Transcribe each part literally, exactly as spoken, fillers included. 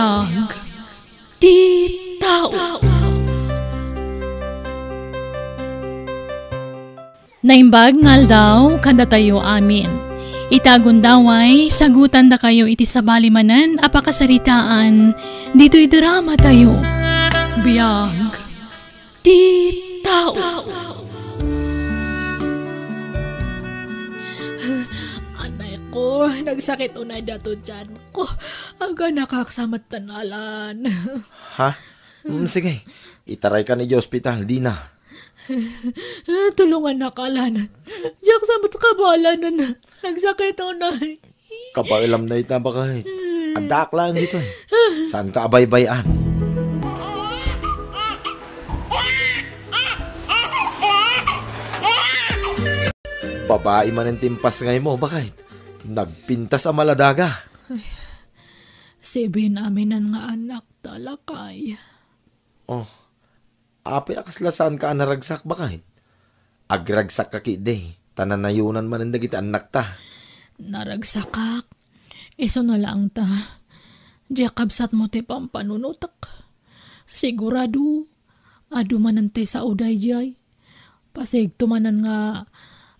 Biag ti tao. Naimbag nga aldaw kadatayo amin. Ita gundaway, sagutandakayo iti sabali manen a pakasaritaan ditoy drama tayo. Biag ti tao. Anay ko, nagsakit unay dato dyan ko. Aganakak sa matanalan. Ha? Mm, sige. Itaray ka ni ospital, dina. Tulungan na ka, Alan. Diak sa matkabalanan. Nagsakit unay. Kabaelam na ita, bakay. Addaak lang dito eh. Saan ka abaybay-an? Babai manen timpas ngay mo, bakay. Nagpintas a maladaga. Sibin aminan nga anak, talakay. Oh, apay a kasla saan ka a naragsak, bakay? Agragsak ka kidi, ta nanayonan manen dagiti annakta. Naragsakak. Isu na laeng ta, diak kabsat mo ti pampanunotek. Sigurado, adu manen ti sao daydiay. Pasigto manen nga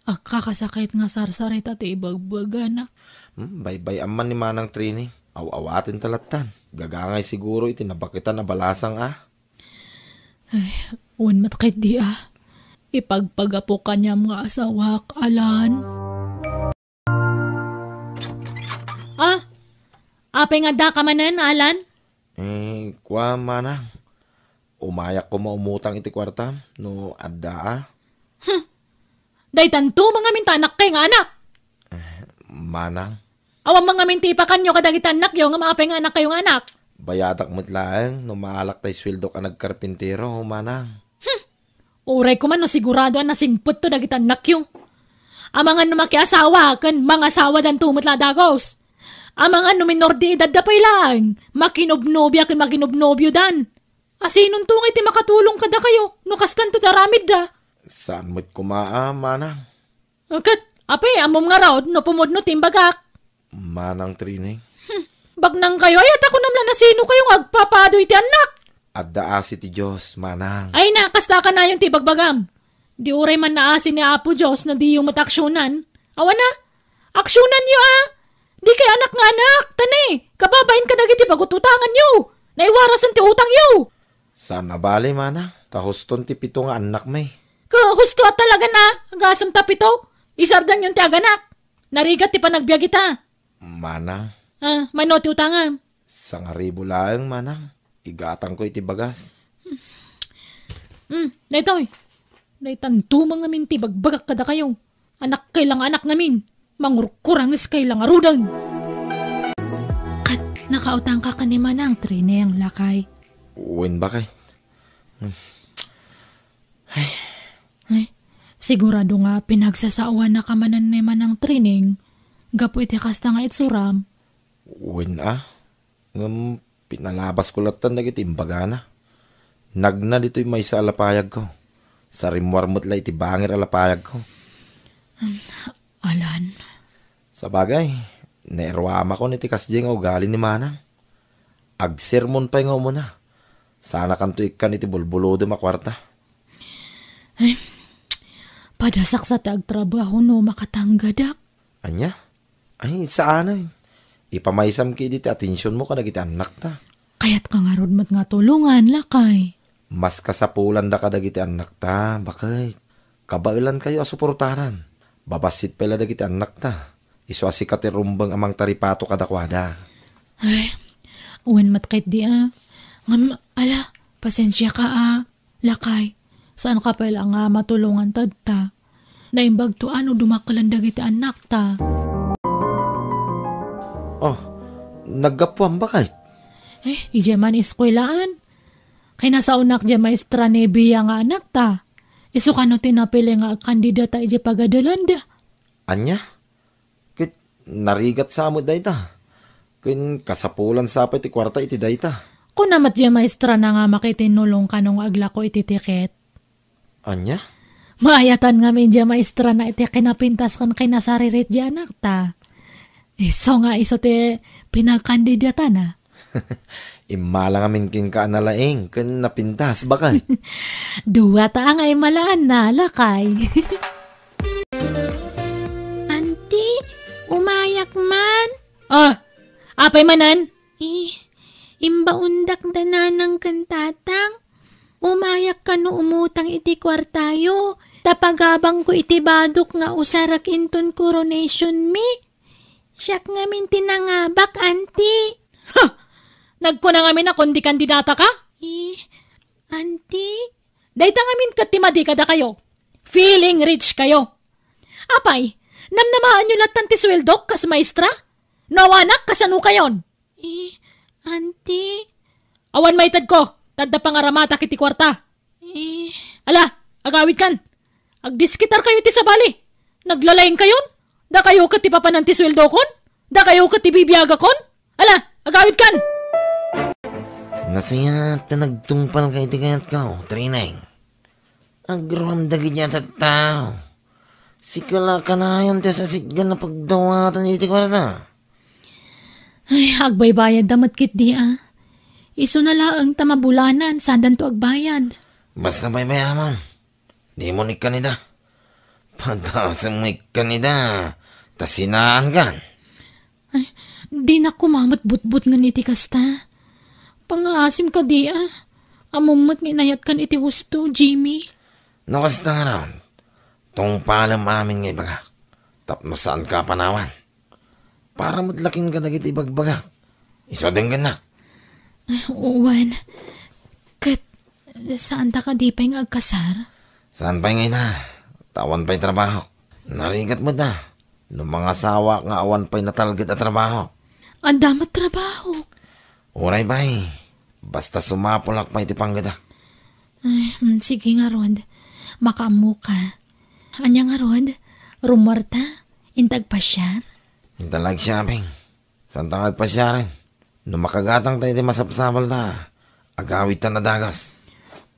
agkakasakit nga sarsarita ti ibagbagana. Hmm, baybay-am man ni Manang Trini. Aw-awaten ta lattan. Gagangay siguro iti nabaketan a balasang a. Ay, wen met ketdi a. Ipagpagapu kaniam nga asawak, Alan. Ah, apay nga adda ka manen, Alan? Eh, kua, manang. Umayak koma umutang iti kuartam, no adda a. Huh! Daytanto mangamin ta annakkay nga anak. Eh, manang. Awan mangamin ti ipakanyo kadagiti annakyo ngem apay nga annakkayo nga anak? Bayadak met laeng no maalak tay sueldok a nagkarpintero, manang. Hmm. Uray koma no sigurado a nasingpetto dagiti annakyo. Amangan no makiasawa ken mangasawadanto met la dagus. Amangan no minor de edad da pay laeng, makinobnobia ken makinobnobiodan. Asinonto ngay ti makatulong kadakayo no kastanto ti aramidda? Saan met koma a, manang. Ket, apay, ammom ngarud no pumudno ti imbagak? Manang Trini. Hmm, baknangkayo, ay, ta kunam la nasinokayo nga agpapaaduy ti annak? Adda asi ti Dios, manang. Ay na, kasta kanayon ti ibagbagam. Di uray man naasi ni Apo Dios no diyo met aksionan. Awan a, aksionanyo a. Dikay anak nga anak, ta ne, kababain kadagiti pagut-utanganyo. Naiwarasen ti utangyo. Saan a bale, manang, ta huston ti pito nga annakmi. Ka, husto a talaga na, agasem ta pito. Isardanyon ti aganak. Narigat ti panagbiag ita. Manang. Ah, mano ti utangam? Sangaribu laeng, manang. Igatangko iti bagas. Hmm, daytoy. Daytanto mangamin ti ibagbagak kadakayo. Annakkay la nga anak ngamin. Mangurkuranges kay la ngaruden. Ket nakautangka ken ni Manang Trini, lakay? Wen, bakay. Hmm. Ay. Ay, sigurado nga pinagsasaoannaka manen ni Manang Trini gapu iti kasta nga itsuram. Wen a, ngem pinalabasko lattan dagiti imbagana. Nagna ditoy maysa a lapayagko. Sarimmuar met la iti bangir a lapayagko. Alan. Sabagay, nairuamakon iti kasdiay nga ugali ni Manang. Agsermon pay nga umuna. Sanakanto ikkan iti bulbulodem a kuarta. Ay, padasaksa ti agtrabaho no makatanggadak. Ania? Ay, saan ay. Ipamaysam kadi ti atensionmo kadagiti annakta. Kayatka ngarud met nga tulongan, lakay? Mas kasapulandaka dagiti annakta, baket. Kabaelankayo a suportaran. Babassit pay la dagiti annakta. Isu a sika ti rumbeng a mangtaripato kadakuada. Ay, wen met ketdi a. Ngem, ala, pasensiaka a. Lakay, saanka pay la nga matulongan tatta. Naimbagto a no dumakkelan dagiti annakta. Oh, naggapuam, baket? Eh, idiay man eskuelaan. Kinasaonak diay maestra ni Bia nga anakta. Isu kano ti napili nga agkandidata idiay pagadalanda. Ania? Ket narigat sa met dayta. Ken kasapulan sa pay ti kuarta iti dayta. Kuna met diay maestrana nga makitinnulong kano nga aglako iti tiket. Ania? Maayatan ngamin diay maestrana iti kinapintas ken kinasaririt diay anakta. Isu nga isu ti pinagkandidatana. Immala ngamin kenka a nalaing ken napintas, bakay. Dua ta angay malaan na, lakay. Anti, umayak man. Ah, apay manen? Eh, imbaondak da nanang ken tatang. Umayak kano umutang iti kuartayo, ta pagabangko iti badok nga usarek inton coronation mi. Siak ngamin ti nangabak, anti. Ha! Nagkuna ngamin a kundi kandidata ka? Eh, anti? Dayta ngamin ket ti madi kadakayo. Feeling rich kayo. Apay, namnamaanyo lattan ti sueldok kas maestra? No awanak, kasano kayon? Eh, anti. Awan maitedko, tadda pangaramatak iti kuarta. Eh. Ala, agawidkan. Agdiskitarkayo iti sabali. Naglalaingkayon. Dakayo ket ti papanan ti sueldokon? Dakayo ket ti bibiagakon? Ala, agawidkan! Nasayaat ta nagtungpalka iti kayatko, Trineng. Agruam dagiti a tattao. Sika la kanayon ti asasitgan a pagdawatan iti kuarta. Ay, agbaybayadda met ketdi a. Isuna laeng ta mabulanan, saandanto agbayad. Basta baybayamon. Dimon ikkanida. Padasem ikkanida. Ta sinaankan. Ay, dinak koma met butbutngen iti kasta. Pangngaasim kadi a. Ammom met nga inayatkan iti husto, Jimmy. No kasta ngarud, tungpalem amin nga ibagak. Tapno saanka a panawan. Para met la kenka dagiti ibagbagak. Isu a denggennak. Ay, wen. Ket, saanta kadi pay nga agkasar? Saan pay nga ita? Ta awan pay trabahok. Narigat met a. No mangasawaak nga awan pay natalged a trabahok. Adda met trabahok. Uray pay. Basta sumapulak pay ti panggedak. Ay, mm, sige ngarud. Makaammoka. Ania ngarud? Rummuarta? Inta agpasiar? Inta la agshopping. Saanta nga agpasiaren? No makagatangta iti masapsapulta, agawidta a dagus.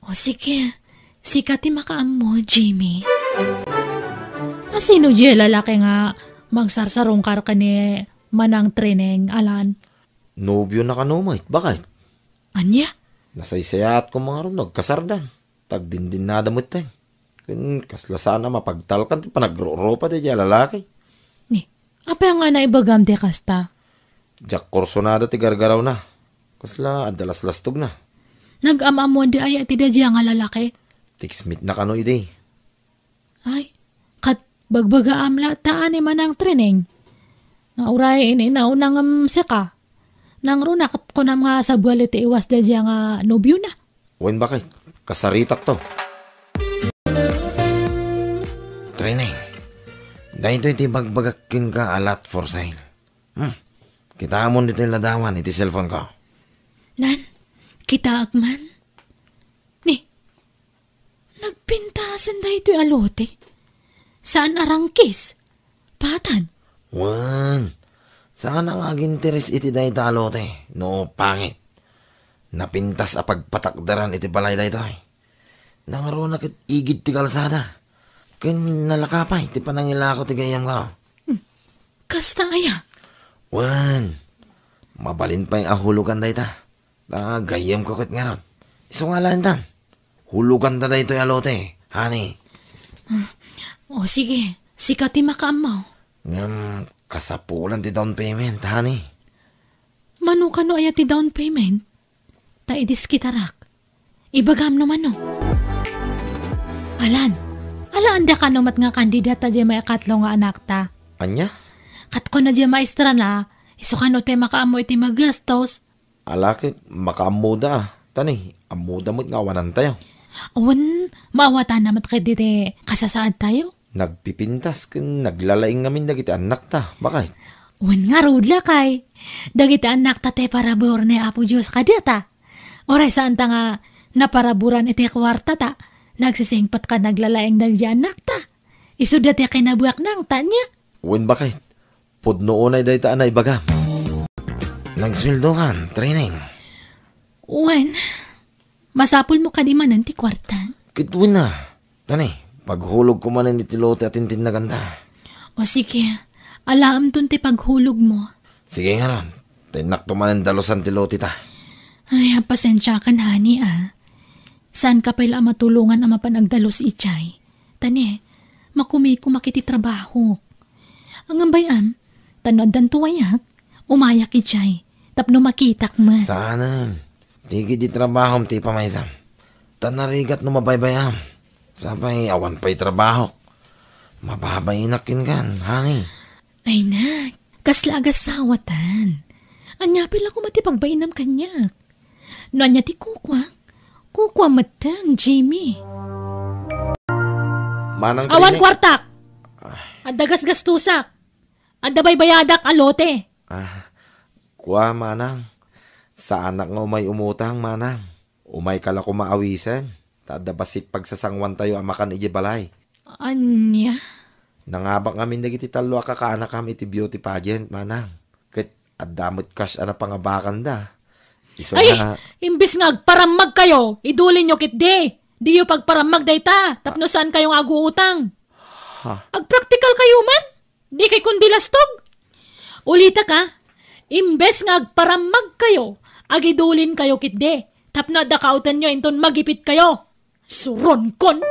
O sige, sika ti makaammo, Jimmy. A, sino diay lalaki nga magsarsarungkar ken ni Manang Trineng, Alan? Nobiona kano met, bakay? Ania? Nasaysayaat koma ngarud no agkasarda. Tagdindinnada metten. Ken kasla saan a mapagtalkan ti panagrurupa daydiay a lalaki. Ni, apay nga naibagam ti kasta? Diak kursunada ti gargarawna. Kasla adda laslastogna. Nagam-ammoanda aya ti daydiay nga lalaki? Text meet na kano idi. Ay, ket bagbagaam latta a ni Manang Trineng. Nga uray in-inauna ngem sika. Nangruna ket kunam nga sabali ti iwas daydiay nga nobiona. Wen bakay, kasaritakto. Trineng, daytoy ti ibagbagak kenka a lot for sale. Hmm, kitaemon ditoy ladawan iti cellphone ko. Nan, kitaek man? Ni, nagpintasen daytoy a lote. Saan a rangkis. Patad. Wen, saan a nga aginteres iti dayta a lote, no pangit. Napintas a pagpatakderan iti balay daytoy. Nangruna ket igid ti kalsada. Ken nalaka pay ti panangilako ti gayyemko. Hmm. Kasta aya? Wen, mabalin pay a hulogan dayta. Ta gayyemko ket ngarud. Isu nga alaentan. Huloganta daytoy a lote, honey. Ah, o sige, sika ti makaammo. Ngem kasapulan ti down payment, honey. Mano kano aya ti down payment? Ta idiskitarak. Ibagam no mano. Alan, alaanda kano met nga kandidata diay maikatlo nga anakta. Ania? Ket kuna diay maestrana, isu kano ti makaammo iti magastos. Ala ket makaammoda a. Ta ni, ammoda met nga awanantayo. Wen, maawatana met ketdi ti kasasaadtayo. Nagpipintas ken naglalaing ngamin dagiti annakta, bakay? Wen ngarud, lakay. Dagiti annakta ti parabur ni Apo Dios kadata. Uray saanta nga naparaburan iti kuartata, nagsisingpet ken naglalaing dagiti annakta. Isuda ti kinabuaknangta, ania? Wen, bakay. Pudno unay dayta a naibagam. Nagsueldokan, Trineng? Wen, masapulmo kadi manen ti kuarta? Ket wen a. Ta ni, paghulogko manen iti lote a tintinnaganta. O sige, alaemton ti paghulogmo. Sige ngarud, Ta innakto manen dalusan ti lote ta. Ay, pasensiakan, honey, a. Saanka pay la a matulongan a mapan agdalus idiay. Ta ne, makumikumak iti trabahok. Ngem bay-am, ta no addanto wayak, umayak idiay, tapno makitak met. Saanen. Ti ket di trabahom ti ipamaysam. Ta narigat no mabaybay-am. Sapay awan pay trabahok. Mababainak kenkan, honey. Ay, nak, kasla agasawatan. Ania pay la koma ti pagbainam kaniak? No ania ti kukuak, kukua metten, Jimmy. Manang Awan Trinek. Kuartak! Adda gasgastusak. Adda baybayadak a lote. Ah, kua, manang. Saanak nga umay umutang, manang. Umayka la koma awisen, ta adda bassit pagsasanguantayo a makan idiay balay. Ania? Nangabak ngamin dagiti tallo a kakaanakam iti beauty pageant, manang. Ket adda met cash a napangabakanda. Isu Ay, nga imbes nga agparammagkayo, idulinyo ketdi. Diyo pagparammag dayta, tapno saankayo nga aguutang. Ha? Agpraktikalkayo man. Di kay kundi lastog. Ulitak, a, imbes nga agparammagkayo, agidulinkayo ketdi, tapno adda kaawtenyo inton magipitkayo. Suronkon!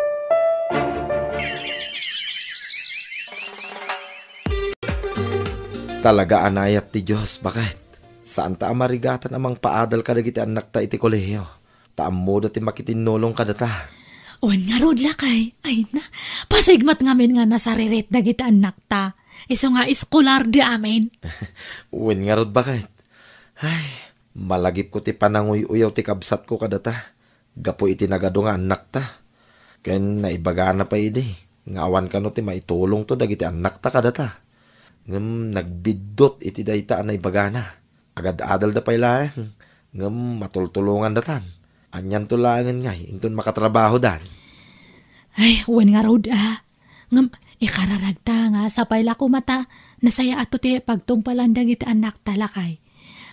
Talaga a naayat ti Dios, baket. Saanta a marigatan a mangpaadal kadagiti annakta iti kolehio. Ta ammoda ti makitinnulong kadata. Wen ngarud, lakay. Ay na, pasigmat ngamin nga nasaririt dagiti annakta. Isu nga eskolar di amin. Wen ngarud, baket. Ay, malagipko ti pananguy-uyaw ti kabsatko kadata. Gapu iti nagadu nga annakta. Ken naibagana pay idi nga awan kano ti maitulongto dagiti annakta kadata. Ngem nagbiddut iti dayta a naibagana. Agad-adalda pay laeng, ngem matultulongandatan. Anianto laengen ngay inton makatrabahodan? Ay, wen ngarud, a. Ngem ikararagta nga sapay la koma ta nasayaatto ti pagtungpalan dagiti annakta, lakay.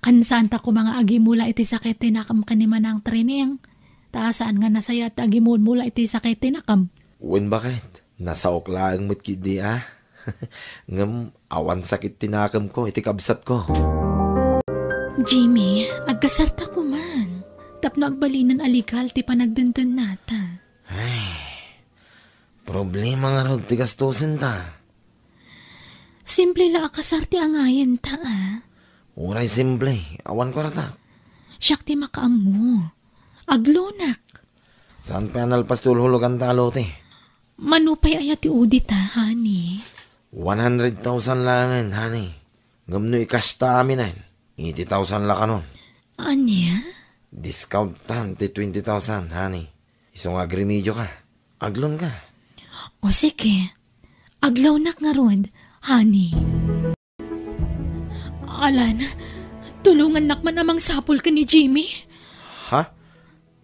Ken saanta koma nga agimula iti sakit ti nakem ken ni Manang Trining. Ta saan nga nasayaat ti agimulmula iti sakit ti nakem? Wen, baket. Nasaok laeng met ketdi, a. Ngem awan sakit ti nakemko iti kabsatko. Jimmy, agkasarta koman. Tapno agbalinen a legal ti panagdendennata. Ay, problema ngarud ti gastosenta. Simple la a kasar ti angayenta, a. Uray simple, awan kuarta. Siak ti makaammo. Aglonak. Saan pay a nalpas ti hulhuloganta a lote? Mano pay aya ti udita, honey? One hundred thousand laengen, honey. Ngem no ikasta aminen, eighty thousand la kanon. Ania? Discountan ti twenty thousand, honey. Isu nga agremedioka. Aglonka. O sige, aglawnak ngarud, honey. Alan, tulongannak man a mangsapul ken ni Jimmy. Ha?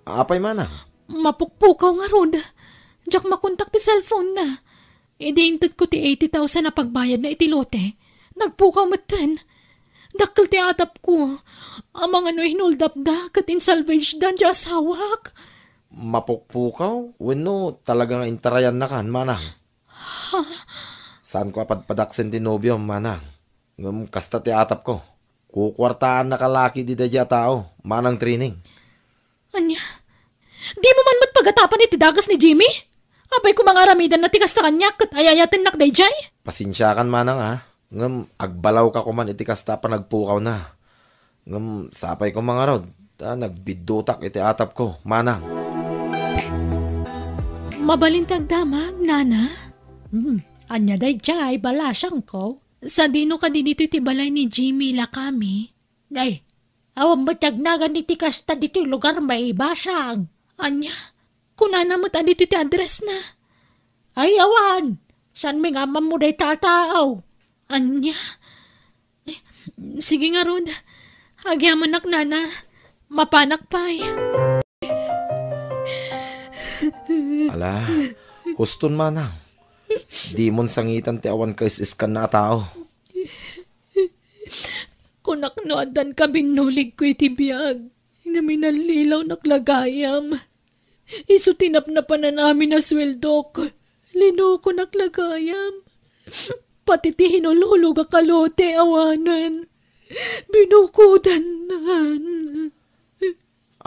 Apay manang? Mapukpukaw ngarud. Diak makontak ti cellphone-na. Idi intedko ti eighty thousand a pagbayadna iti lote, nagpukaw metten. Dakkel ti atapko. Amangan no hinuldapda ket insalvageda ti asawak. Mapukpukaw? Wenno talaga nga intarayannakan, manang? Saanko a padpadaksen ti nobiom, manang. Ngem kasta ti atapko. Kukuartaanna kalaki daydiay a tao, manang Trining. Ania? Dimo man met pagatapan iti dagus ni Jimmy? Apay koma nga aramidanna ti kasta kaniak ket ay-ayatennak daydiay? Pasensiakan, manang, a. Ngem agbalawka koman iti kasta a panagpukawna. Ngem sapay koma ngarud, ta nagbiddutak iti atapko, manang. Mabalin ti agdamag, nana? Hmm, ania daydiay, balasangko? Sadino kadi ditoy ti balay ni Jimmy, lakami? Nay, awan met ti agnagan iti kasta ditoy lugar, maibasang. Ania? Kunana met a ditoy ti address-na. Ay, awan. Saan mi nga ammammo dayta a tao? Ania? Eh, sige ngarud. Agyamanak, nana. Mapanak pay. Ala, huston, manang. Dimon sangitan ti awan kaisiskanna a tao. Kunak no addan kabinnuligko iti biag, ngem inallilawnak la gayam. Isu ti napnapanan amin a sueldok. Linokonak la gayam. Pati ti hinulhulogak a lote, awanen. Binukodannan.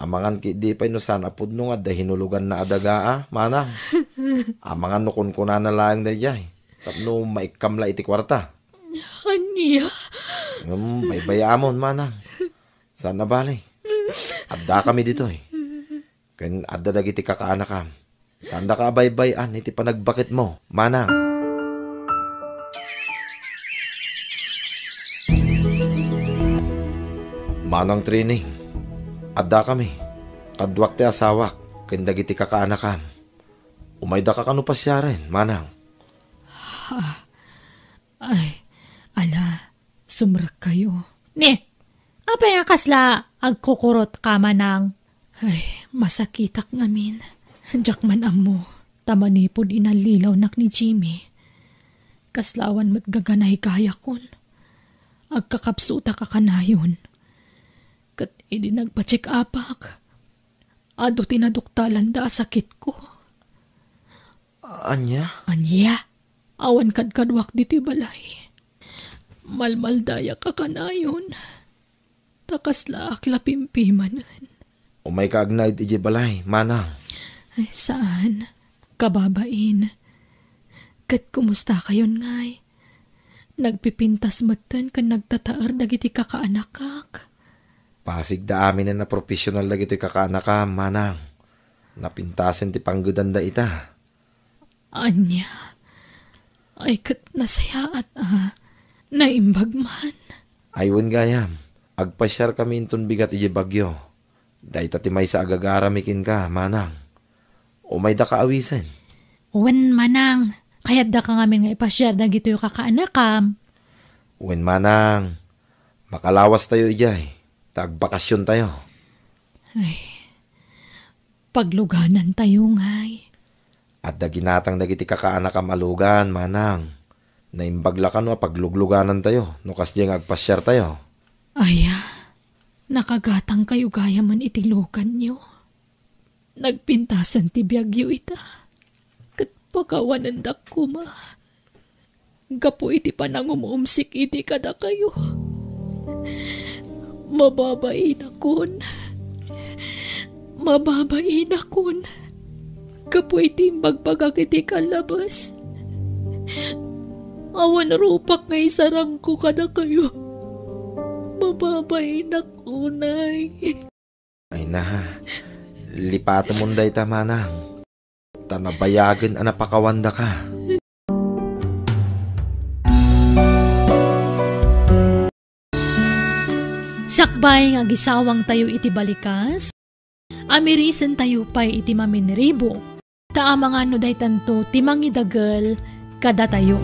Amangan ketdi pay no saan a pudno nga adda hinuloganna a dagaa, manang. Amangan no kunkunana laeng daydiay tapno maikkam la iti kuarta. Ania? Ngem baybay-amon, manang. Saan a bale. Addakami ditoy. Ken adda dagiti kakaanakam. Saandaka a baybay-an iti panagbaketmo, manang. Manang Trining, addakami. Kaduak ti asawak ken dagiti kakaanakam. Umaydaka kano pasiaren, manang. Ay, ala, sumrekkayo. Ne, apay a kasla agkukurotka, manang? Ay, masakitak ngamin. Diak man ammo, ta manipud inallilawnak ni Jimmy, kasla awan met gaganay gayakon. Agkakapsutak a kanayon. Ket idi nagpa-check-upak, adu ti naduktalanda a sakitko. Ania? Ania? Awan kadkaduak ditoy balay. Malmaldayak a kanayon. Ta kaslaak la pimpimanen. Umayka agnaed idiay balay, manang. Ay, saan. Kababain. Ket kumustakayon ngay? Nagpipintas metten ken nagtataer dagiti kakaanakak. Pasigda aminen a professional dagitoy kakaanakam, manang. Napintasen ti panggedanda ita. Ania? Ay, ket nasayaat a. Naimbag man. Ay, wen gayam. Agpasiarkami inton bigat idiay Baguio. Dayta ti maysa a gagarami kenka, manang. Umaydaka awisen. Wen, manang. Kayatdaka ngamin nga ipasiar dagitoy kakaanakam. Wen, manang. Makalawastayo idiay. Ta agbakasiontayo. Ay. Pagluganantayo ngay. Adda ginatang dagiti kakaanakam a lugan, manang. Naimbag la kano a paglugluganantayo no kasdiay nga agpasiartayo. Aya, nakagatangkayo gayamen iti luganyo. Nagpintasen ti biagyo ita. Ket pakawanendak koma. Gapu iti panangum-umsik idi kadakayo. Mababainakon. Mababainakon. Gapu iti imbagbagak iti kallabes. Awan rupak nga isarangko kadakayo. Mababainak unay. Ay na, lipatemon dayta, manang. Ta nabayagen a napakawandaka. Sakbay nga agisawangtayo iti balikas, amirisentayo pay iti maminribo, ta amangan no daytanto ti mangidagel kadatayo.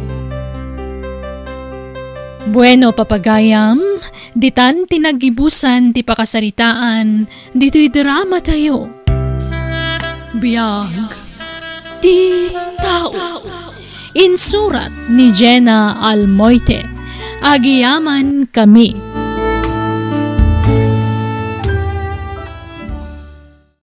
Bueno, papagayam, ditan ti naggibusan ti pakasaritaan ditoy dramatayo. Biag ti tao. Insurat ni Jenna Almoite. Agyamankami.